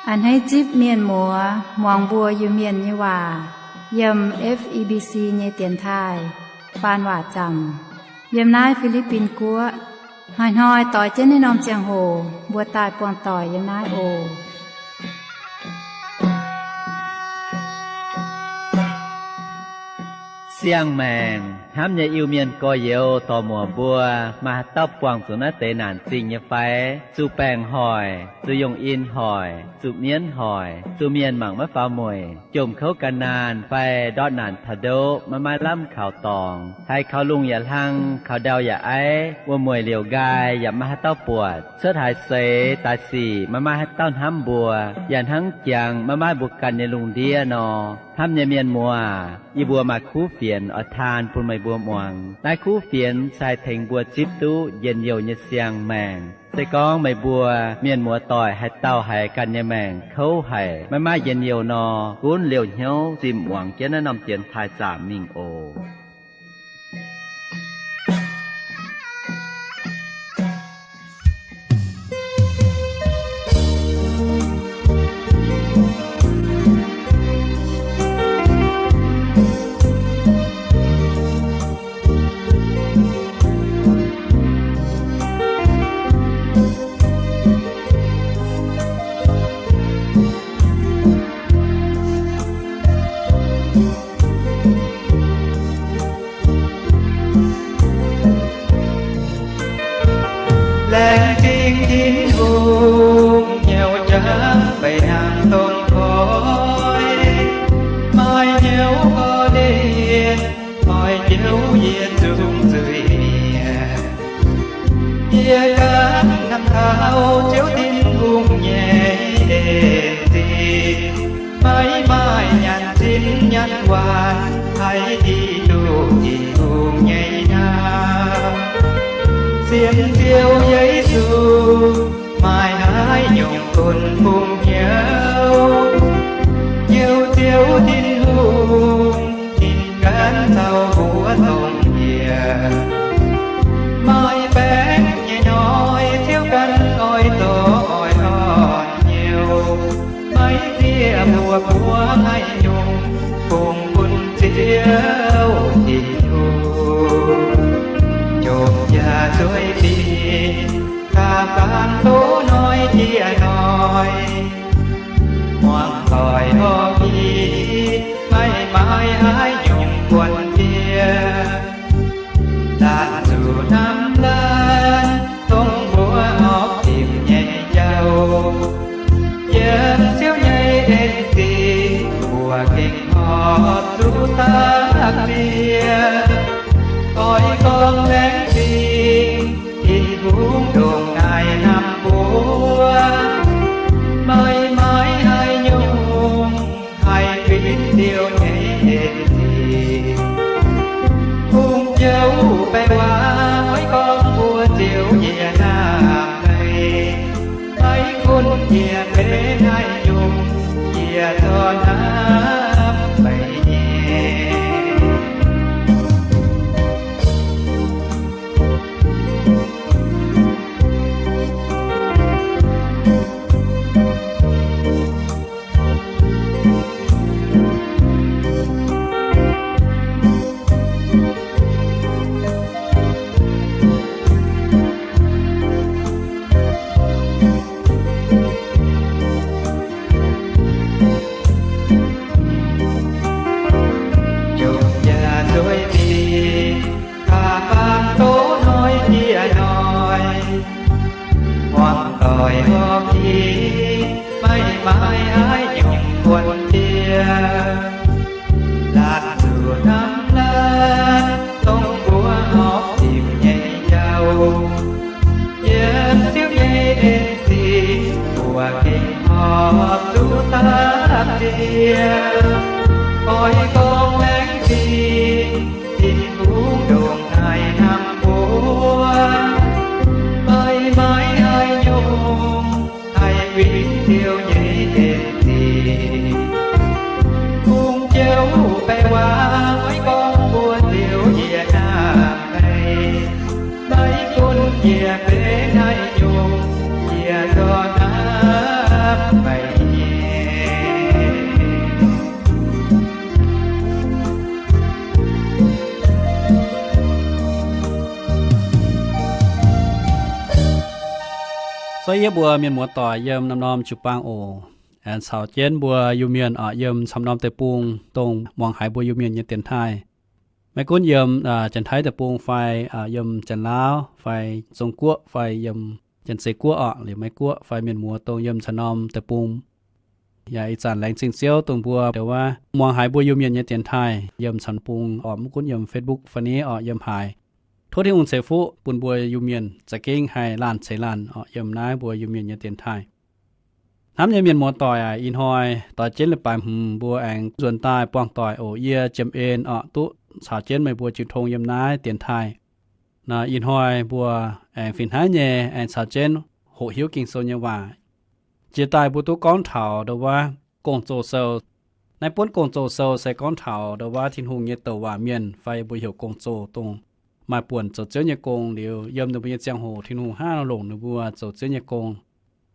A'hneiv zipv mienh muoz muangx mbuo Iu-Mienh nyei waac yiem F E B C nyei dienx taaih faan waac zaamc yiem naaiv Fi^li^bin Guoqv. Hnoi-hnoi doix jienv naaiv norm ziangh hoc mbuo daaih buangh doic yiem naaiv oc. Siang-maengc hnamv nyei Iu-Mienh gorx-youz dorc-muoc mbuo, maaih haaix dauh buangh zuqc naaiv deix naanc zingh nyei fai? Zuqc baengc hoic, zuqc yungh in hoic, zuqc mienv hoic, zuqc mienh mangc maiv faaux mueic, jomc kouv gan naanh fai ndortv naanc taux ndoqv maiv maaih lamh kaux dorngx, haiz kaux lungh yaac hlang, kaux ndau yaac aiv, wuom-mueic liouc nqaai yaac maiv maaih haaix dauh buatc, cuotv haaix seix daaih sic maiv maaih haaix dauh hnamv mbuo, yaac hnangv jangx maiv maaih mbuo ganh nyei lungh ndiev nor. Hnamv nyei mienh muoz, yie mbuo maaih kuv fienx oix taan bun meih mbuo muangx. Naaiv kuv fienx se haih tengx mbuo zipv duqv njien-youh nyei siang-maengc. Se gorngv meih mbuo mienh muoz-doic haaix dauh haiz ganh nyei maengc kouv haic, maiv maaih njien-youh nor, gunv liouh hnyouv zimh muangx jienv naaiv norm dienx taaih zaamc mingh oc. Laengz zingh Tin-Hungh, hnyouv jangx beiv hnangv dongh koi, maaih hnyouv korv lienh, oix njoux yie zungv zuiz-mienh. Yie ganh hnamv taux Ziouv Tin-Hungh nyei en zingh, maiv maaih nyanc zinh nyanc waanc haih hiuv duqv Tin-Hungh nyei hnamv. Sienx Ziouv Yesu, maaih haaix nyungc bun kungx hnyouv? Hnyouv Ziouv Tin-Hungh, ninh ganh caux mbuo dongh yie. Maaih baengc nyei hnoi, Ziouv ganh oix zorqv oix orn hnyouv. Maiv zieqv mbuo buov haaix nyungc, kungx bun Ziouv Tin-Hungh jomc yaac zueiz fingx, daaih faanh doz hnoi jiex hnoi. Muangx doic horpc nyei, maiv maaih haaix nyungc buonc jiex. Laatc zuqc hnamv laanh, dongh mbuo horpc dimc nyei jauv. Yiem Ziouv nyei en zingh, mbuo gengh horpc zuqc dapv ziex. Oix gorngv laengz zingh, Tin-Hungh ndongc naaic hnamv mbuo. Maiv maaih haaix nyungc haih fingx Ziouv nyei en zingh. Kungx jouv baengh waac oix gorngv mbuox Ziouv yie hnamv meih. Maiv gunv yie benx haaix nyungc, yie zorqv hnamv meih nyei. Jomc yaac zueiz fingx, daaih faanh doz hnoi jiex hnoi. Muangx doic horpc nyei, maiv maaih haaix nyungc buonc jiex. Laatc zuqc hnamv laanh, dongh mbuo horpc dimc nyei jauv. Yiem Ziouv nyei en zingh, mbuo gengh horpc zuqc dapv ziex. Oix gorngv laengz zingh, Tin-Hungh ndongc naaic hnamv mbuo. Maiv maaih haaix nyungc haih fingx Ziouv nyei en zingh. Kungx jouv baengh waac oix gorngv mbuox Ziouv yie hnamv meih. Maiv gunv yie benx haaix nyungc, yie zorqv hnamv meih nyei. Doiv yiev mbuo mienh muoz-doic yiem norm-norm jiu-baang oc. Aengx caux jienv mbuo Iu-Mienh oc, yiem camv norm deic-bung dongh muangx haiz mbuo Iu-Mienh nyei dienx taaih. Maiv gunv yiem Janx-Taiv deic-bung fai yiem Janx-Lauv fai Zong-Guoqv fai yiem Janx-Zei Guoqv oc, liuz Meiv-Guoqv fai mienh muoz dongh yiem camv norm deic-bung. Yaac ih zanc laengz zingh Ziouv dongh mbuo ndau wuov muangx haiz mbuo Iu-Mienh nyei dienx taaih yiem camv bung oc, maiv gunv yiem Facebook fai ni oc, yiem haaix. Tov Tin-Hungh ceix fuqv bun mbuo Iu-Mienh za'gengh haih laanh ceix laanh oc, yiem naaiv mbuo Iu-Mienh nyei dienx taaih. Hnamv nyei mienh muoz-doic aac, ih hnoi doix jienv leiz-baaix hmz mbuo aengx nzuonx daaih buangh doic oc. Yie Jiem En oc, duqv caux jienv meih mbuo jiu tong yiem naaiv dienx taaih. Ih hnoi mbuo aengx fih hnangv nyei aengx caux jienv hoqc hiuv Ging-Sou nyei waac. Jiex daaih mbuo duqv gorngv taux ndau wuov Gong-Zoh Sou. Naaiv buonv Gong-Zoh Sou se gorngv taux ndau wuov Tin-Hungh nyei douc waac mienh fai mbuo heuc gong-zoh dongh maaih buonc zoux Ziouv nyei gong liuz, yiem ninh mbuo nyei ziangh hoc Tin-Hungh hnangv haaix nor longc ninh mbuo zoux Ziouv nyei gong.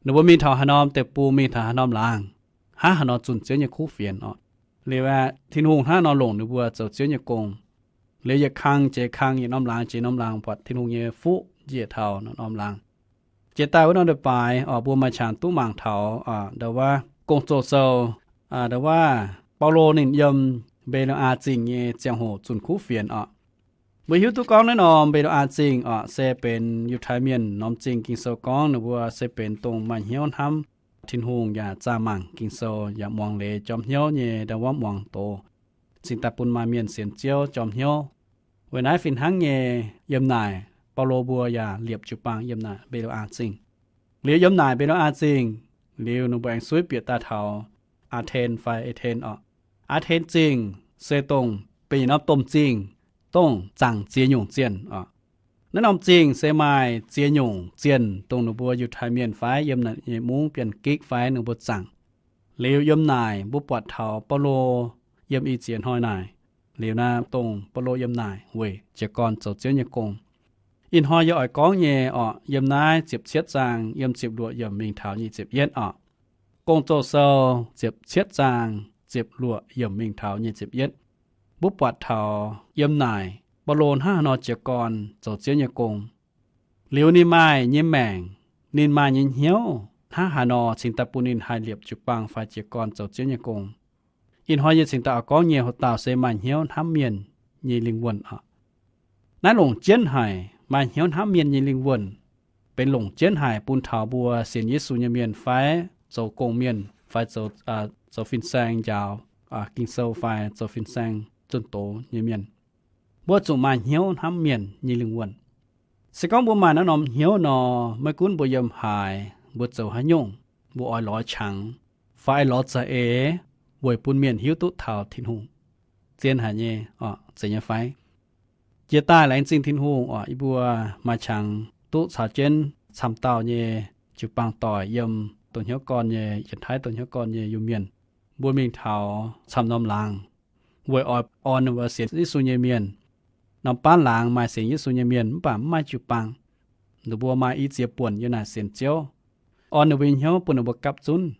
Ninh mbuo mingh taux haaix norm deic-bung, mingh taux haaix norm laangz, hnangv haaix nor zunh Ziouv nyei kuv fienx oc. Liuz aeqv, Tin-Hungh hnangv haaix nor longc ninh mbuo zoux Ziouv nyei gong. Liuz yietc kang jiex kang, yietc norm laangz jiex norm laangz, buatc Tin-Hungh nyei fuqv njiec taux norm-norm laangz. Jiex daaih wuov norm leiz-baaix oc, mbuo maaih qangx duqv mangc taux ndau wuov Gong-Zoh Sou, ndau wuov Baulo ninh yiem Mbe^lo^aa Zingh nyei ziangh hoc zunh kuv fienx oc. Mbuo hiuv duqv gorngv naaiv norm Mbe^lo^aa Zingh oc se benx Yiutai Mienh norm zingh. Ging-Sou gorngv ninh mbuo se benx dongh maaih hnyouv hnamv Tin-Hungh yaac zaah mangc Ging-Sou yaac muangx leiz jorm hnyouv nyei ndau wuov muangx doz, cingx daaih bun maaih mienh sienx Ziouv jorm hnyouv. Weic naaiv fih hnangv nyei yiem naaic Baulo mbuo yaac liepc jiu-baang yiem naaic Mbe^lo^aa Zingh. Liuz yiem naaic Mbe^lo^aa Zingh, liuz ninh mbuo aengx suiv bieqc daaih taux Aa^ten fai Aa^ten oc. Aa^ten Zingh se dongh benx norm domh zingh, dongh zaangc ziex nyungc zienh oc. Naaiv norm zingh se maaih ziex nyungc zienh dongh ninh mbuo Yiutai Mienh fai yiem naaic nyei mungv Bienh Gikv fai ninh mbuo zaangc. Liuz yiem naaic mbuo buatc taux Baulo yiem ih ziex hnoi naaic. Liuz naaiv dongh Baulo yiem naaic weic jiez gorn zoux Ziouv nyei gong. Ih hnoi yie oix gorngv nyei oc, yiem naaiv ziepc cietv zaang yiem ziepc luoqc yiemc mingh taux nyic ziepc yietv oc. Gong-Zoh Sou ziepc cietv zaang ziepc luoqc yiemc mingh taux nyic ziepc yietv. Mbuo buatc taux yiem naaic Baulo hnangv haaix nor jiez gorn zoux Ziouv nyei gong. Liuz ninh maaih nyei maengc, ninh maaih nyei hnyouv hnangv haaix nor cingx daaih bun ninh haih liepc jiu-baang fai jiez gorn zoux Ziouv nyei gong. Ih hnoi yie cingx daaih oix gorngv nyei hoc dauh se maaih hnyouv hnamv mienh nyei lingh wuonh oc. Naaiv longc jienv haic, maaih hnyouv hnamv mienh nyei lingh wuonh benx longc jienv haic bun taux mbuo sienx Yesu nyei mienh fai zoux gong mienh fai zoux, zoux fin-saeng njaaux Ging-Sou fai zoux fin-saeng zunh doz nyei mienh. Mbuo zuqc maaih hnyouv hnamv mienh nyei lingh wuonh. Se gorngv mbuo maaih naaiv norm hnyouv nor, maiv gunv mbuo yiem haaix, mbuo zoux haaix nyungc, mbuo oix lorz qangx fai lorz za'eix weic bun mienh hiuv duqv taux Tin-Hungh. Zien haic nyei oc, zeiz nyei fai? Jiex daaih laengz zingh Tin-Hungh oc, yie mbuo maaih qangx duqv caux jienv camv dauh nyei jiu-baang doic yiem dongh hnyouv gorn nyei, yietc haiv dongh hnyouv gorn nyei Iu-Mienh. Mbuo mingh taux camv norm laangz weic oix orn ninh mbuo sienx Yesu nyei mienh. Norm baav laangz maaih sienx Yesu nyei mienh mv baac mv maaih jiu-baang. Ninh mbuo maaih i ziex buonc yiem naaic sienx Ziouv. Orn ninh mbuo nyei hnyouv bun ninh mbuo gapv zunv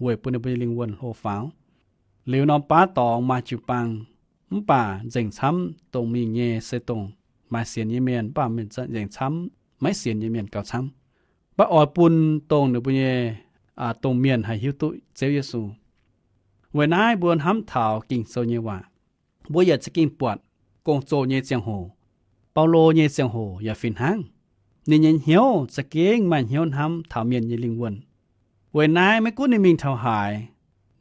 weic bun ninh mbuo nyei lingh wuonh hlo faaux. Liuz norm baav dorngx maaih jiu-baang, mv baac nzengc camv dongh mingh nyei se dongh maaih sienx nyei mienh, mv baac nzengc camv maiv sienx nyei mienh gauh camv. Mv baac oix bun dongh ninh mbuo nyei, dongh mienh haih hiuv duqv Ziouv Yesu. Weic naaiv mbuo hnamv taux Ging-Sou nyei waac, mbuo yaac za'gengh buatc gong-zoh nyei ziangh hoc, Baulo nyei ziangh hoc yaac fih hnangv. Ninh nyei hnyouv za'gengh maaih hnyouv hnamv taux mienh nyei lingh wuonh. Weic naaiv maiv gunv ninh mingh taux haaix,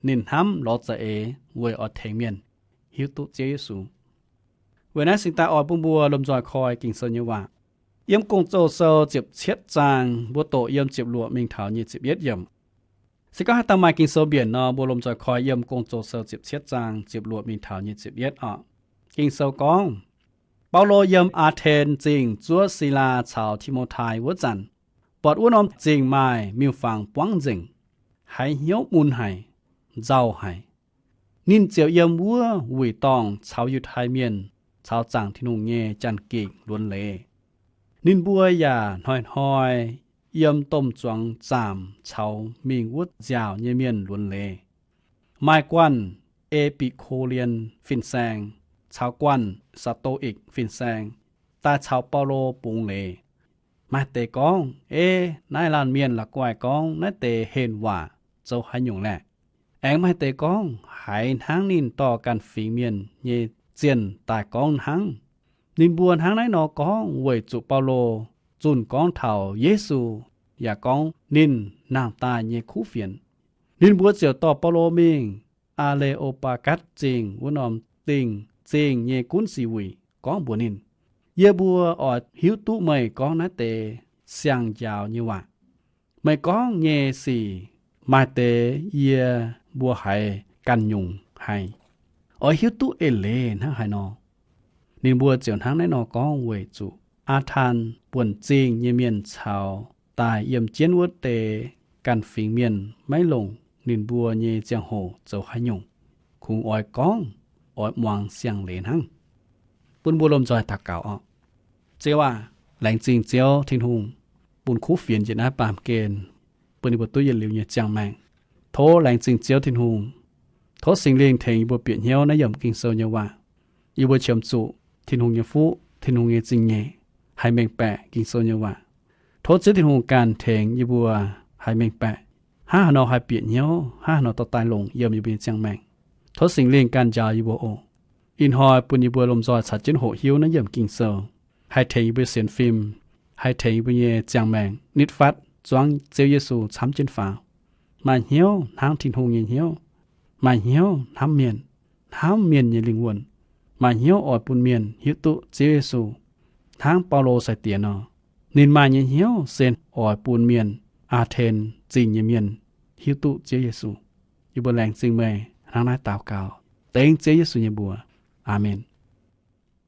ninh hnamv lorz za'eix weic oix tengx mienh hiuv duqv Ziouv Yesu. Weic naaiv cingx daaih oix bun mbuo lomh nzoih koi Ging-Sou nyei waac. Yiem Gong-Zoh Sou ziepc cietv zaang, mbuo doqc yiem ziepc luoqc mingh taux nyic ziepc yietv yiemc. Se gorngv haaix dauh maaih Ging-Sou mbienc nor, mbuo lomh nzoih koi yiem Gong-Zoh Sou ziepc cietv zaang ziepc luoqc mingh taux nyic ziepc yietv oc. Ging-Sou gorngv, Baulo yiem Aa^ten Zingh zuov Silaa caux Ti^mo^tai wuov zanc, buatc wuov norm zingh maaih miuc-fangx buangv nzengc, haiz hnyouv mun haic, nzauh haic. Ninh ziouc yiem wuov wuic dorngh caux Yiutai Mienh caux zaangc Tin-Hungh nyei Janx-Gikc luonx leiz. Ninh mbuo yaac hnoi-hnoi yiem domh zuangx zaamc caux mingh wuov nziaauc nyei mienh luonx leiz. Maaih guanh E^bi^ko^lien fin-saeng caux guanh Saa^to^ikc fin-saeng daaih caux Baulo bungx leiz. Maaih deix gorngv, Ei, naaiv laanh mienh la'guaih gorngv naaiv deix henh waac zoux haaix nyungc laeh? Aengx maaih deix gorngv, Haiz hnangv ninh dorh ganh fingx mienh nyei zienh daaih gorngv hnangv. Ninh mbuo hnangv naaiv nor gorngv weic zuqc Baulo zunh gorngv taux Yesu, yaac gorngv ninh nangh daaih nyei kuv fienx. Ninh mbuo ziouc dorh Baulo mingh Aa^le^o^baa^gatc Zingh wuov norm dingh zingh nyei gunv sic wuic gorngv mbuox ninh, Yie mbuo oix hiuv duqv meih gorngv naaiv deix siang-njaaux nyei waac. Meih gorngv nyei sic maaih deix yie mbuo haiz ganh nyungc haic, oix hiuv duqv eix leiz hnangv haaix nor. Ninh mbuo ziouc hnangv naaiv nor gorngv weic zuqc Aa^taan buonc zingh nyei mienh caux daaih yiem jienv wuov deix ganh fingx mienh maiv longc ninh mbuo nyei ziangh hoc zoux haaix nyungc, kungx oix gorngv, oix muangx siang-leiz hnangv. Bun mbuo lomh nzoih daux gaux oc. Ziouv aah, laengz zingh Ziouv Tin-Hungh bun kuv fienx njiec naaiv baamh gen, bun yie mbuo duqv yietc liuz nyei ziangh maengc. Tov laengz zingh Ziouv Tin-Hungh. Tov Singx Lingh tengx yie mbuo bieqc hnyouv naaiv yiemc Ging-Sou nyei waac. Yie mbuo qiemx zuqc Tin-Hungh nyei fuqv, Tin-Hungh nyei zingh nyeic, haih mengh baeqc Ging-Sou nyei waac. Tov Ziouv Tin-Hungh ganh tengx yie mbuo haih mengh baeqc hnangv haaix nor haih bieqc hnyouv, hnangv haaix nor dorh daaih longc yiem yie mbuo nyei ziangh maengc. Tov Singx Lingh ganh njaaux yie mbuo oc. Ih hnoi bun yie mbuo lomh nzoih caux jienv hoqc hiuv naaiv yiemc Ging-Sou, haih tengx yie mbuo sienx fim, haih tengx yie mbuo nyei ziangh maengc nitv fatv zuangv Ziouv Yesu camv jienv faaux. Maaih hnyouv hnamv Tin-Hungh nyei hnyouv, maaih hnyouv hnamv mienh, hnamv mienh nyei lingh wuonh, maaih hnyouv oix bun mienh hiuv duqv Ziouv Yesu. Hnangv Baulo sai-diex nor, ninh maaih nyei hnyouv se oix bun mienh Aa^ten Zingh nyei mienh hiuv duqv Ziouv Yesu. Yie mbuo laengz zingh meih hnangv naaiv daux gaux dengv Ziouv Yesu nyei mbuox. Aamen.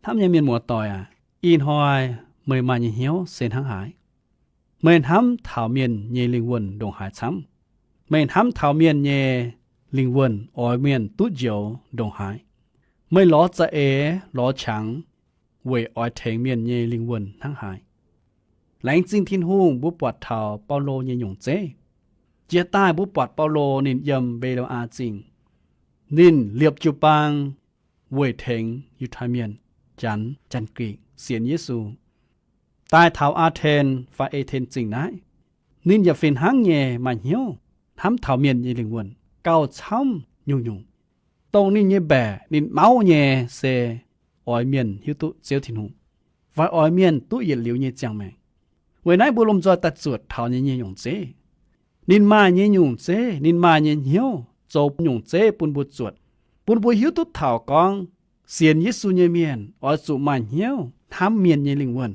Hnamv nyei mienh muoz-doic aac, ih hnoi meih maaih nyei hnyouv se hnangv haaix? Meih hnamv taux mienh nyei lingh wuonh ndongc haaix camv? Meih hnamv taux mienh nyei lingh wuonh, oix mienh duqv njoux ndongc haaix? Meih lorz za'eix lorz qangx weic oix tengx mienh nyei lingh wuonh hnangv haaix? Laengz zingh Tin-Hungh mbuo buatc taux Baulo nyei nyungc zeiv. Jiex daaih mbuo buatc Baulo ninh yiem Mbe^lo^aa Zingh. Ninh liepc jiu-baang weic tengx Yiutai Mienh, Janx, Janx-Gikc sienx Yesu. Daaih taux Aa^ten fai Aa^ten Zingh naaiv, ninh yaac fih hnangv nyei maaih hnyouv hnamv taux mienh nyei lingh wuonh gauh camv nyungc-nyungc. Dongh ninh nyei mbaeqc ninh mauv nyei se oix mienh hiuv duqv Ziouv Tin-Hungh, fai oix mienh duqv yietc liuz nyei ziangh maengc. Weic naaiv mbuo lomh nzoih daaih zuotc taux ninh nyei nyungc zeiv. Ninh maaih nyei nyungc zeiv, ninh maaih nyei hnyouv zoux nyungc zeiv bun mbuo zuotc, bun mbuo hiuv duqv taux gorngv sienx Yesu nyei mienh oix zuqc maaih hnyouv hnamv mienh nyei lingh wuonh.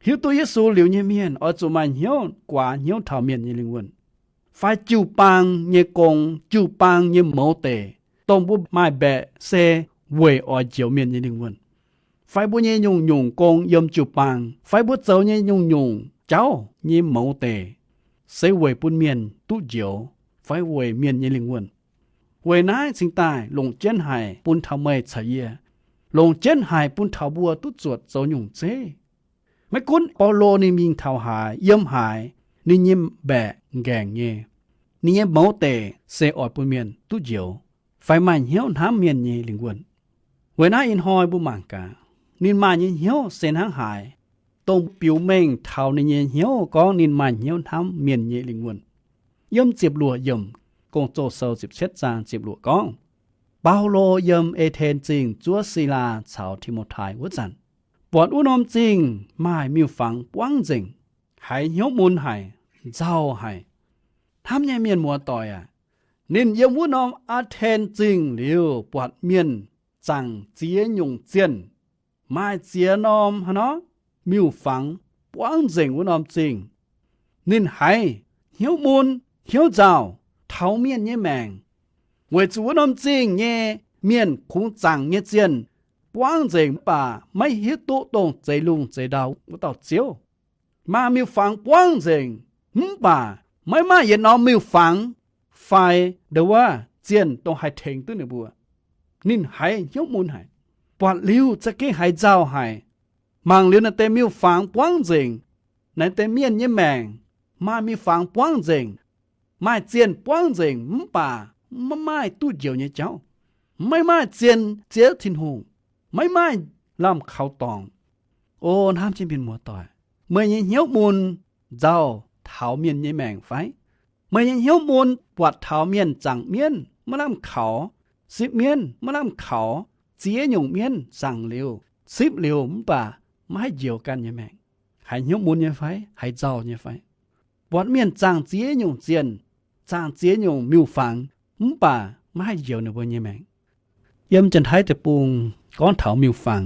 Hiuv duqv Yesu liuz nyei mienh oix zuqc maaih hnyouv guaax hnyouv taux mienh nyei lingh wuonh. Fai jiu-baang nyei gong, jiu-baang nyei mouz deic, dongh mbuo maaih mbaeqc se weic oix njoux mienh nyei lingh wuonh. Fai mbuo nyei nyungc-nyungc gong yiem jiu-baang, fai mbuo zoux nyei nyungc-nyungc jauv nyei mouz deic, se weic bun mienh duqv njoux, fai weic mienh nyei lingh wuonh. Weic naaiv cingx daaih longc jienv haic bun taux meih caux yie, longc jienv haic bun taux mbuo duqv zuotc zoux nyungc zeiv. Maiv gunv Baulo ninh mingh taux haaix, yiem haaix, ninh nyei mbaeqc ngaengc nyei, ninh nyei mouz deic se oix bun mienh duqv njoux fai maaih hnyouv hnamv mienh nyei lingh wuonh. Weic naaiv ih hnoi mbuo mangc gaax, ninh maaih nyei hnyouv se hnangv haaix, dongh biux mengh taux ninh nyei hnyouv gorngv ninh maaih hnyouv hnamv mienh nyei lingh wuonh. Yiem ziepc luoqc yiemc, Gong-Zoh Sou ziepc cietv zaang ziepc luoqc gorngv, Baulo yiem Aa^ten Zingh zuov Silaa caux Ti^mo^tai wuov zanc, buatc wuov norm zingh maaih miuc-fangx buangv nzengc, haiz hnyouv mun haic, nzauh haic. Hnamv nyei mienh muoz-doic aac, ninh yiem wuov norm Aa^ten Zingh liuz buatc mienh zaangc ziex nyungc zienh, maaih ziex norm hnangv nor miuc-fangx buangv nzengc wuov norm zingh. Ninh haiz hnyouv mun, hnyouv nzauh, taux mienh nyei maengc, weic zuqc wuov norm zingh nyei mienh kungx zaangc nyei zienh buangv nzengc mv baac maiv hiuv duqv dongh zeix lungh zeix ndau wuov dauh Ziouv. Maaih miuc-fangx buangv nzengc mv baac maiv maaih yietc norm miuc-fangx fai ndo wuov zienh dongh haih tengx duqv ninh mbuo. Ninh haiz hnyouv mun haic, buatc liuz za'gengh haiz nzauh haic. Mangc liuz naaiv deix miuc-fangx buangv nzengc, naaiv deix mienh nyei maengc, maaih miuc-fangx buangv nzengc, maaih zienh buangv nzengc mv baac maiv maaih duqv njoux nyei jauv, maiv maaih zien Ziouv Tin-Hungh, maiv maaih lamh kaux dorngx. O hnamv jienv mienh muoz-doic, Meih nyei hnyouv mun nzauh taux mienh nyei maengc fai? Meih nyei hnyouv mun buatc taux mienh zaangc mienv maiv lamh kaux, sipv mienv maiv lamh kaux, ziex nyungc mienv zaangc liuz, sipv liuz mv baac maiv haih njoux ganh nyei maengc, haiz hnyouv mun nyei fai? Haiz nzauh nyei fai? Buatc mienh zaangc ziex nyungc zienh, zaangc ziex nyungc miuc-fangx, mv baac maiv haih njoux ninh mbuo nyei maengc. Yiem Janx-Taiv Deic-Bung gorngv taux miuc-fangx,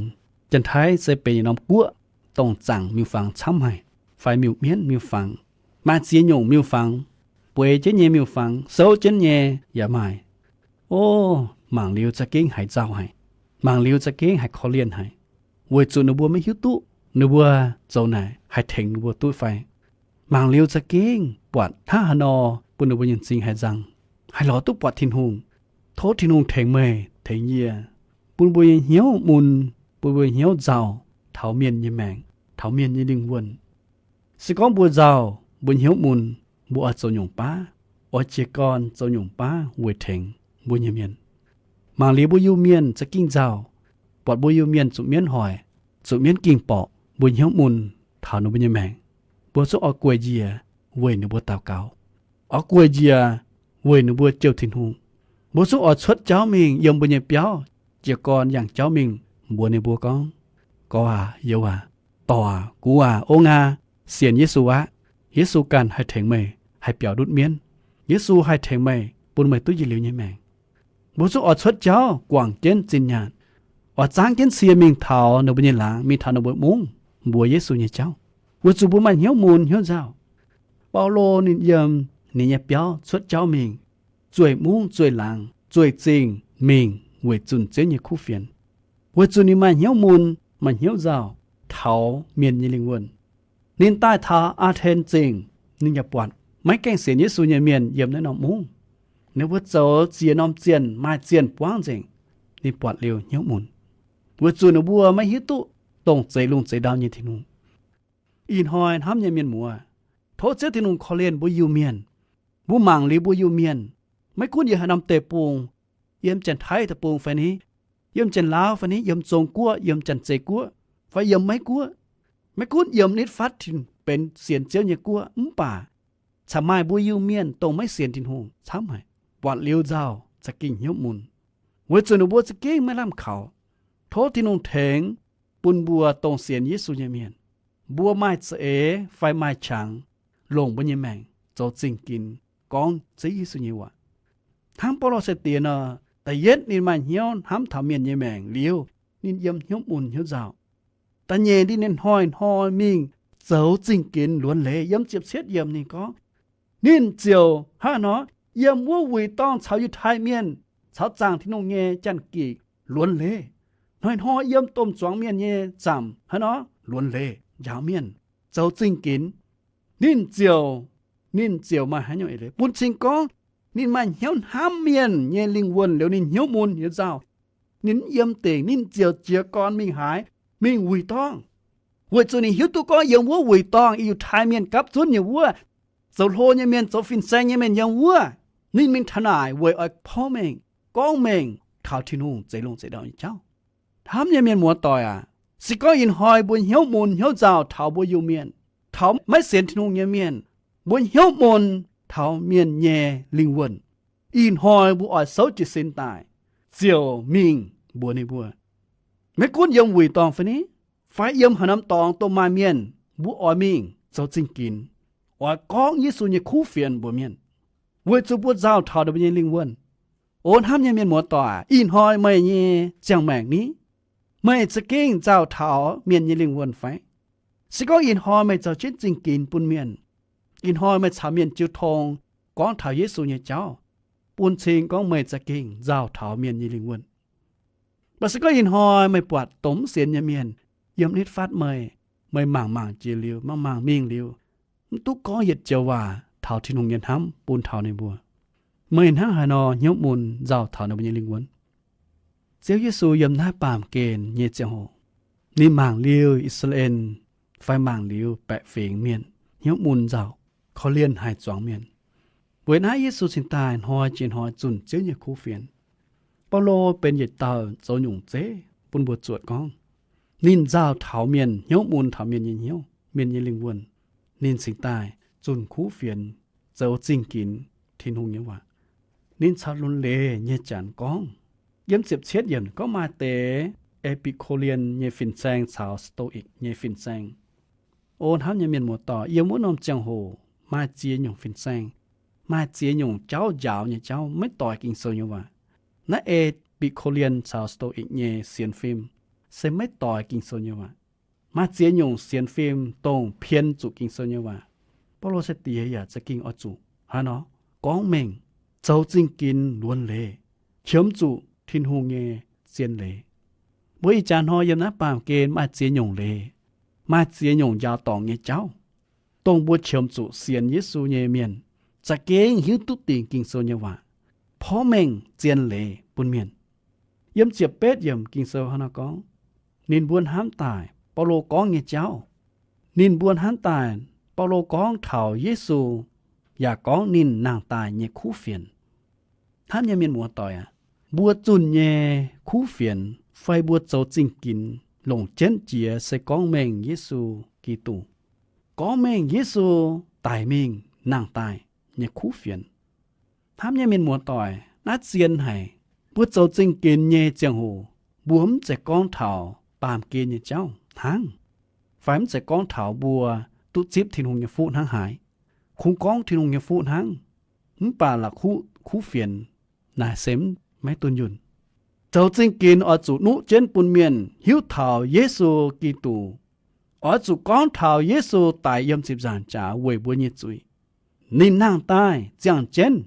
Janx-Taiv se benx yietc norm guoqv dongh zaangc miuc-fangx camv haic, fai miuc-mienv miuc-fangx. Maaih ziex nyungc miuc-fangx, bueix jienv nyei miuc-fangx, souv jienv nyei yaac maaih. O, mangc liuz za'gengh haiz nzauh haic. Mangc liuz za'gengh haiz korv-lienh haic, weic zuqc ninh mbuo maiv hiuv duqv ninh mbuo zoux naaic haih tengx ninh mbuo duqv fai. Mangc liuz za'gengh buatc hnangv haaix nor bun ninh mbuo nyei m'zing haih nzang, haih lorz duqv buatc Tin-Hungh. Tov Tin-Hungh tengx meih tengx yie, bun mbuo nyei hnyouv mun, bun mbuo hnyouv nzauh taux mienh nyei maengc, taux mienh nyei lingh wuonh. Se gorngv mbuo nzauh, mbuo hnyouv mun, mbuo oix zoux nyungc baav, oix jiez gorn zoux nyungc baav weic tengx mbuo nyei mienh. Mangc liuz mbuo Iu-Mienh za'gengh nzauh, buatc mbuo Iu-Mienh zuqc mienv hoic, zuqc mienv ging borqc, mbuo hnyouv mun taux ninh mbuo nyei maengc, mbuo zungv oix gueic njiec weic ninh mbuo daux gaux, oix gueic njiec weic ninh mbuo jouh Tin-Hungh. Mbuo zungv oix cuotv jauv mingh yiem mbuo nyei biauv, jiez gorn yangh jauv mingh mbuox ninh mbuo gorngv, Gorx aac, youz aac, dorc aac, gux aac, ong aac, sienx Yesu aqv. Yesu ganh haih tengx meih haih biaux ndutv mienv. Yesu haih tengx meih bun meih duqv yietc liuz nyei maengc. Mbuo zungv oix cuotv jauv guangc jienv zinh nyaanh, oix zaangv jienv cie mingh taux ninh mbuo nyei laangz, mingh taux ninh mbuo mungv, mbuox Yesu nyei jauv, weic zuqc mbuo maaih hnyouv mun hnyouv nzauh. Baulo ninh yiem ninh nyei biauv cuotv jauv mingh, zueih mungv zueih laangz zueih zingh mingh weic zunh Ziouv nyei kuv fienx, weic zuqc ninh maaih hnyouv mun, maaih hnyouv nzauh taux mienh nyei lingh wuonh. Ninh daaih taux Aa^ten Zingh, ninh yaac buatc maiv gaengh sienx Yesu nyei mienh yiem naaiv norm mungv. Ninh mbuo zoux ziex norm zienh, maaih zienh buangv nzengc. Ninh buatc liuz hnyouv mun, weic zuqc ninh mbuo maiv hiuv duqv dongh zeix lungh zeix ndau nyei Tin-Hungh. Ih hnoi hnamv nyei mienh muoz, tov Ziouv Tin-Hungh korv-lienh mbuo Iu-Mienh. Mbuo mangc liuz mbuo Iu-Mienh, maiv gunv yiem haaix norm deic-bung, yiem Janx-Taiv Deic-Bung fai ni, yiem Janx-Laauv fai ni, yiem Zong Guoqv, yiem Janx-Zei Guoqv, fai yiem Meiv Guoqv, maiv gunv yiem nitv fatv benx sienx Ziouv nyei guoqv mv baac, caux maaih mbuo Iu-Mienh dongh maiv sienx Tin-Hungh camv haic. Buatc liuz nzauh, za'gengh hnyouv mun, weic zuqc ninh mbuo za'gengh maiv lamh kaux. Tov Tin-Hungh tengx bun mbuo dongh sienx Yesu nyei mienh, mbuo maaih za'eix fai maaih qangx longc mbuo nyei maengc zoux zingh ginx gorngv Ziouv Yesu nyei waac. Hnangv Baulo sai-diex nor, da'yietv ninh maaih hnyouv hnamv taux mienh nyei maengc liuz, ninh yiem hnyouv mun hnyouv nzauh. Da'nyeic ninh hnoi-hnoi mingh zoux zingh ginx luonx leiz. Yiem ziepc cietv yiemc ninh gorngv, ninh ziouc hnangv nor yiem wuov wuic dorngh caux Yiutai Mienh caux zaangc Tin-Hungh nyei janx-gikc luonx leiz. Hnoi-hnoi yiem domh zuangx mienh nyei zaamc hnangv nor luonx leiz njaaux mienh zoux zingh ginx. Ninh ziouc, ninh ziouc maaih haaix nyungc eix leiz bun cing gorngv ninh maaih hnyouv hnamv mienh nyei lingh wuonh liuz ninh hnyouv mun hnyouv nzauh. Ninh mv yiem dingc, ninh ziouc jiez gorn mingh haaix? Mingh wuic dorngh. Weic zuqc ninh hiuv duqv gorngv yiem wuov wuic dorngh, Yiutai Mienh gapv zunv nyei wuov, zoux hlo nyei mienh, zoux fin-saeng nyei mienh yiem wuov, ninh mingh taux naaic weic oix porv mengh, gorngv mengh taux Tin-Hungh zeix lungh zeix ndau nyei jauv. Hnamv nyei mienh muoz-doic aac, se gorngv ih hnoi mbuo hnyouv mun hnyouv nzauh taux mbuo Iu-Mienh, taux maiv sienx Tin-Hungh nyei mienh, mbuo hnyouv mun taux mienh nyei lingh wuonh, ih hnoi mbuo oix souv jiez sin daaih ziouc mingh mbuox ninh mbuo, maiv gunv yiem wuic dorngh fai ni, fai yiem haaix norm dorngx dongh maaih mienh, mbuo oix mingh zoux zingh ginx, oix gorngv Yesu nyei kuv fienx mbuox mienh, weic zuqc mbuo nzauh taux ninh mbuo nyei lingh wuonh. O hnamv nyei mienh muoz-doic aac, ih hnoi meih nyei ziangh maengc ni, meih za'gengh nzauh taux mienh nyei lingh wuonh fai? Se gorngv ih hnoi meih zoux jienv zingh ginx bun mienh, ih hnoi meih caux mienh jiu tong, gorngv taux Yesu nyei jauv, bun cing gorngv meih za'gengh nzauh taux mienh nyei lingh wuonh. Mv baac se gorngv ih hnoi meih buatc dongh mv sienx nyei mienh yiem nitv fatv meih, meih mangc mangc jiex liuz, mangc mangc mingh liuz, mv duqv gorngv yietc joux waac taux Tin-Hungh nyei hnamv bun taux ninh mbuo, meih hnangv haaix nor hnyouv mun nzauh taux ninh mbuo nyei lingh wuonh? Ziouv Yesu yiem naaiv baamh gen nyei ziangh hoc, ninh mangc liuz I^saa^laa^en fai mangc liuz baeqc fingx mienh hnyouv mun nzauh, korv-lienh haic zuangx mienh. Weic naaiv Yesu cingx daaih hnoi jiex hnoi zunh Ziouv nyei kuv fienx. Baulo benx yietc dauh zoux nyungc zeiv bun mbuo zuotc gorngv, ninh nzauh taux mienh, hnyouv mun taux mienh nyei hnyouv. mienh nyei lingh wuonh. Ninh cingx daaih zunh kuv fienx, zoux zingh ginx Tin-Hungh nyei waac. Ninh caux lunx leiz nyei janx gorngv. Yiem ziepc cietv yiemc gorngv maaih deix E^pi^ko^lien nyei fin-saeng caux Sto^ikc nyei fin-saeng. O hnamv nyei mienh muoz-doic, yiem wuov norm ziangh hoc maaih ziex nyungc fin-saeng, maaih ziex nyungc jauv njaaux nyei jauv maiv doix Ging-Sou nyei waac. Naaiv E^pi^ko^lien caux Sto^ikc nyei sienx fim se maiv doix Ging-Sou nyei waac. Maaih ziex nyungc sienx fim dongh pien zuqc Ging-Sou nyei waac. Baulo sai-diex yaac za'gengh oix zuqc haaix nor gorngv mengh, zoux zingh ginx luonx leiz, qiemx zuqc Tin-Hungh nyei zien leiz. Mbuo ih jaax hnoi yiem naaiv baamh gen maaih ziex nyungc leiz, maaih ziex nyungc njaaux dorngc nyei jauv, dongh mbuo qiemx zuqc sienx Yesu nyei mienh za'gengh hiuv duqv dingc Ging-Sou nyei waac, porv mengh zien leiz bun mienh. Yiem ziepc betv yiemc Ging-Sou hnangv naaiv gorngv, ninh mbuo hnamv daaih Baulo gorngv nyei jauv. Ninh mbuo hnamv daaih Baulo gorngv taux Yesu, yaac gorngv ninh nangh daaih nyei kuv fienx. Hnamv nyei mienh muoz-doic aac, mbuo zunh nyei kuv fienx fai mbuo zoux zingh ginx longc jienv jiex se gorngv mengh Yesu Giduc, gorngv mengh Yesu daic mingh nangh daaih nyei kuv fienx. Hnamv nyei mienh muoz-doic, naaiv zien haic. Mbuo zoux zingh ginx nyei ziangh hoc, mbuo mv zeiz gorngv taux baamh gen nyei jauv hnangv, fai mv zeiz gorngv taux mbuo duqv zipv Tin-Hungh nyei fuqv hnangv haaix. Kungx gorngv Tin-Hungh nyei fuqv hnangv, mv baac la'kuqv kuv fienx naaic se maiv dunh yunh. Zoux zingh ginx oix zuqc nuqv jienv bun mienh hiuv taux Yesu Giduc, oix zuqc gorngv taux Yesu daic yiem ziepc nzaangc jaax weic mbuo nyei zuiz. Ninh nangh daaih ziangh jienv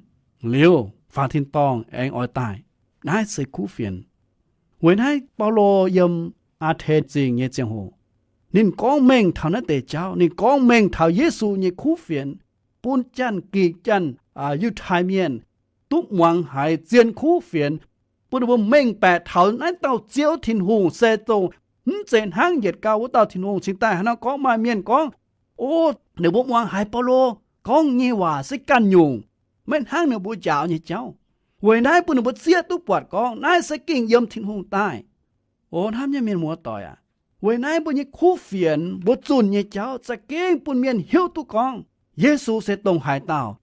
liuz, faaux tin-dorngh aengx oix daaih. Naaiv se kuv fienx. Weic naaiv Baulo yiem Aa^ten Zingh nyei ziangh hoc, ninh gorngv mengh taux naaiv deix jauv. Ninh gorngv mengh taux Yesu nyei kuv fienx, bun Janx-Gikc, Janx, Yiutai Mienh duqv muangx haiz zien kuv fienx, bun ninh mbuo mengh baeqc taux naaiv dauh Ziouv Tin-Hungh se dongh mv zeiz hnangv yietc gau wuov dauh Tin-Hungh. Cingx daaih haaix nor gorngv maaih mienh gorngv, O, ninh mbuo muangx haiz Baulo gorngv nyei waac se ganh nyungc, maiv hnangv ninh mbuo njaaux nyei jauv. Weic naaiv bun ninh mbuo zieqv duqv buatc gorngv naaiv se gengh yiem Tin-Hungh daaih. O hnamv nyei mienh muoz-doic aac, weic naaiv mbuo nyei kuv fienx, mbuo zunh nyei jauv za'gengh bun mienh hiuv duqv gorngv Yesu se dongh haaix dauh.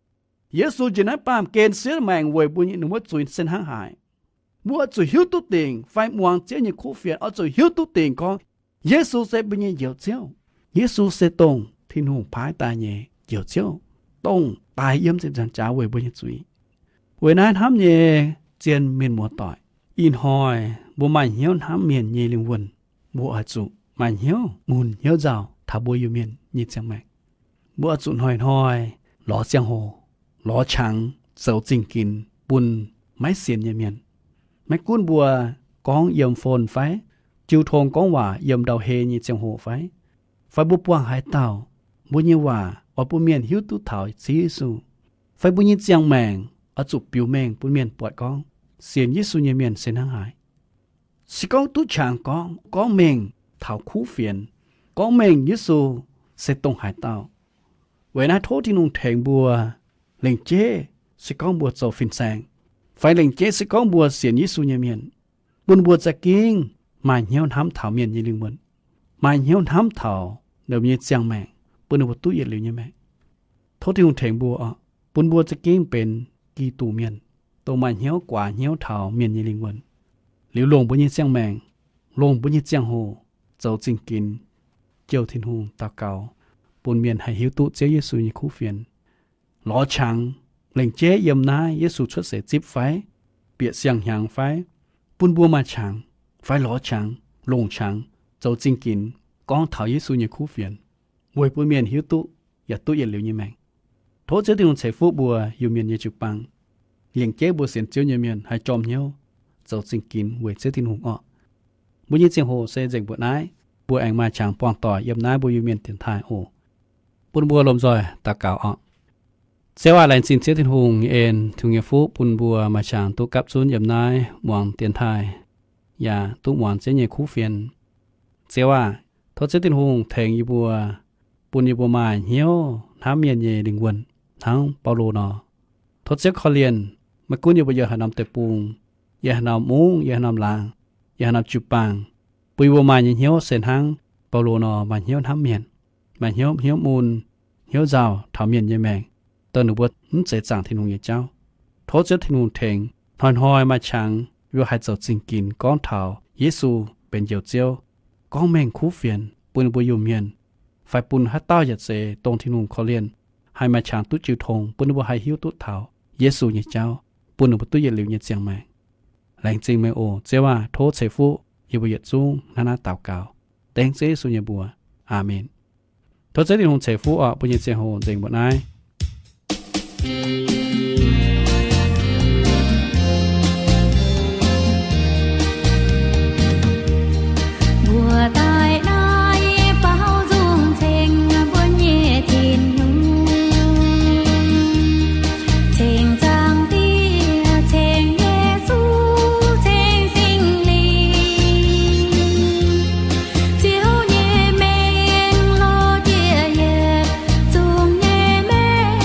Yesu njiec naaiv baamh gen siev maengc weic mbuo nyei ninh wuov zuiz se hnangv haaix. Mbuo oix zuqc hiuv duqv dingc fai muangx Ziouv nyei kuv fienx oix zuqc hiuv duqv dingc gorngv Yesu se mbuo nyei Njoux Ziouv. Yesu se dongh Tin-Hungh paaiv daaih nyei Njoux Ziouv, dongh daic yiem ziepc nzaangc jaax weic mbuo nyei zuiz. Weic naaiv hnamv nyei zien mienh muoz-doic, ih hnoi mbuo maaih hnyouv hnamv mienh nyei lingh wuonh, mbuo oix zuqc maaih hnyouv mun hnyouv nzauh taux mbuo Iu-Mienh nyei ziangh maengc. Mbuo oix zuqc hnoi-hnoi lorz ziangh hoc, lorz qangx zoux zingh ginx bun maiv sienx nyei mienh. Maiv gunv mbuo gorngv yiem phone fai jiu tong gorngv waac yiem ndau-hei nyei ziangh hoc fai, fai mbuo buangh haaix dauh, mbuo nyei waac oix bun mienh hiuv duqv taux Ziouv Yesu, fai mbuo nyei ziangh maengc oix zuqc biux mengh bun mienh buatc gorngv sienx Yesu nyei mienh se hnangv haaix. Se gorngv duqv qangx gorngv, gorngv mengh taux kuv fienx, gorngv mengh Yesu se dongh haaix dauh. Weic naaiv tov Tin-Hungh tengx mbuo lengc jeiv, se gorngv mbuo zoux fin-saeng, fai lengc jeiv se gorngv mbuo sienx Yesu nyei mienh, bun mbuo za'gengh maaih hnyouv hnamv taux mienh nyei lingh wuonh, maaih hnyouv hnamv taux ninh mbuo nyei ziangh maengc, bun ninh mbuo duqv yietc liuz nyei maengc. Tov Tin-Hungh tengx mbuo oc, bun mbuo za'gengh benx Giduc mienh, dongh maaih hnyouv guaax hnyouv taux mienh nyei lingh wuonh, liuz longc mbuo nyei ziangh maengc, longc mbuo nyei ziangh hoc zoux zingh ginx, jouh Tin-Hungh daux gaux, bun mienh haih hiuv duqv Ziouv Yesu nyei kuv fienx. Lorz qangx, lengc jeiv yiem naaiv Yesu cuotv seix zipv fai, bieqc siang-hnyangx fai, bun mbuo maaih qangx, fai lorz qangx, longc qangx, zoux zingh ginx, gorngv taux Yesu nyei kuv fienx, weic bun mienh hiuv duqv yaac duqv yietc liuz nyei maengc. Tov Ziouv Tin-Hungh ceix fuqv mbuo Iu-Mienh nyei jiu-baang, lengc jeiv mbuo sienx Ziouv nyei mienh haih jorm hnyouv zoux zingh ginx weic Ziouv Tin-Hungh orqc. Mbuo nyei ziangh hoc se nzengc mbuoqc naaiv. Mbuo aengx maaih qangx buangh doic yiem naaiv mbuo Iu-Mienh dienx taaih oc. Bun mbuo lomh nzoih daux gaux orqc. Ziouv aac, laengz zingh Ziouv Tin-Hungh nyei en, Tin-Hungh nyei fuqv bun mbuo maaih qangx duqv gapv zunv yiem naaiv muangx dienx taaih, yaac duqv muangx Ziouv nyei kuv fienx. Ziouv aac, tov Ziouv Tin-Hungh tengx yie mbuo, bun yie mbuo maaih hnyouv hnamv mienh nyei lingh wuonh hnangv Baulo nor. Tov Ziouv korv-lienh, maiv gunv yie mbuo yiem haaix norm deic-bung, yiem haaix norm mungv, yiem haaix norm laangz, yiem haaix norm jiu-baang, bun yie mbuo maaih nyei hnyouv se hnangv Baulo nor maaih hnyouv hnamv mienh. maaih hnyouv hnyouv mun, hnyouv nzauh taux mienh nyei maengc, dongh ninh mbuo mv zeiz zaangc Tin-Hungh nyei jauv. Tov Ziouv Tin-Hungh tengx, hnoi-hnoi maaih qangx yie mbuo haih zoux zingh ginx gorngv taux Yesu benx Njoux Ziouv, gorngv mengh kuv fienx bun ninh mbuo Iu-Mienh, fai bun haaix dauh yaac zeiz dongh Tin-Hungh korv-lienh, haih maaih qangx duqv jiu tong bun ninh mbuo haih hiuv duqv taux Yesu nyei jauv, bun ninh mbuo duqv yietc liuz nyei ziangh maengc. Laengz zingh meih oc Ziouv aah! Tov ceix fuqv yie mbuo yietc zungv hnangv naaiv daux gaux, dengv Ziouv Yesu nyei mbuox. Aamen. Tov Ziouv Tin-Hungh ceix fuqv orqc, mbuo nyei ziangh hoc nzengc mbuo naaiv. Mbuo daaih naaiv baaux nzung ceng mbuo nyei Tin-Hungh, ceng Zaangc Diex, ceng Yesu, ceng Singx Lingh. Ziouv nyei mengh lorz jiex yietc zungv nyei mengh,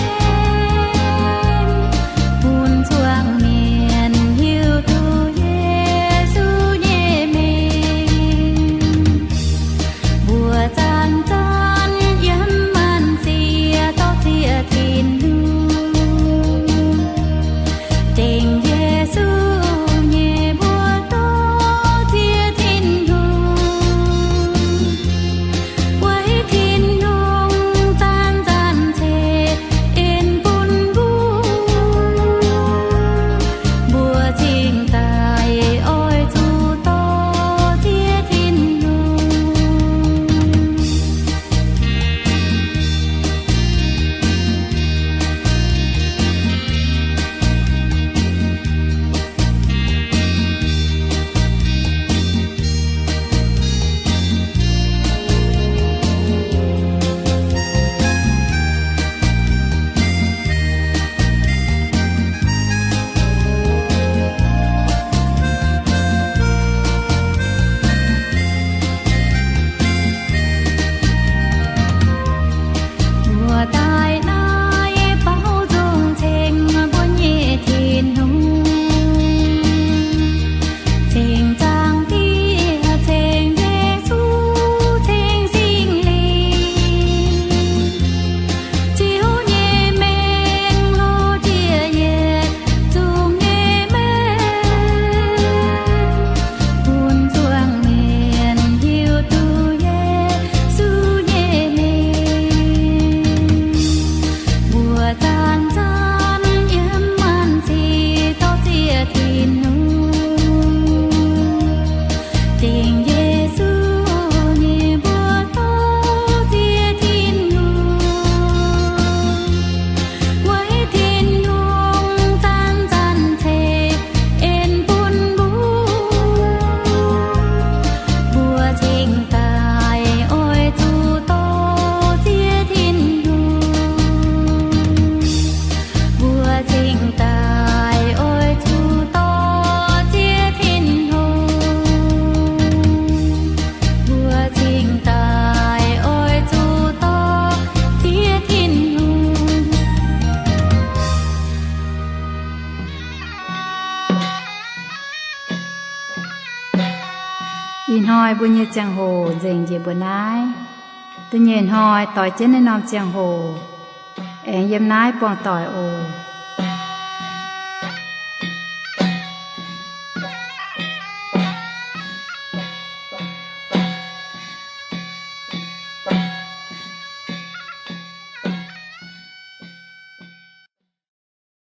bun zuangx mienh hiuv duqv Yesu nyei mengh. Mbuo zanc-zanc yiem maanc siec dorh ziex Tin-Hungh, dengv Yesu nyei mbuox dorh ziex Tin-Hungh. Weic Tin-Hungh zanc-zanc ceix en bun mbuo, mbuo cingx daaih oix zuqc dorh ziex Tin-Hungh. Mbuo daaih naaiv baaux nzung ceng mbuo nyei Tin-Hungh, ceng Zaangc Diex, ceng Yesu, ceng Singx Lingh. Ziouv nyei mengh lorz jiex yietc zungv nyei mengh, bun zuangx mienh hiuv duqv Yesu nyei mengh. Mbuo zanc-zanc yiem maanc siec dorh ziex Tin-Hungh, dingc Yesu nyei mbuox dorh ziex Tin-Hungh. Weic Tin-Hungh zanc-zanc ceix en bun mbuo, mbuo cingx daaih oix zuqc dorh ziex Tin-Hungh. Mbuo cingx daaih oix zuqc dorh ziex Tin-Hungh. Mbuo cingx daaih oix zuqc dorh ziex Tin-Hungh. Ih hnoi mbuo nyei ziangh hoc nzengc njiec mbuo naaiv. Da'nyeic hnoi doix jienv naaiv norm ziangh hoc aengx yiem naaiv buangh doic oc.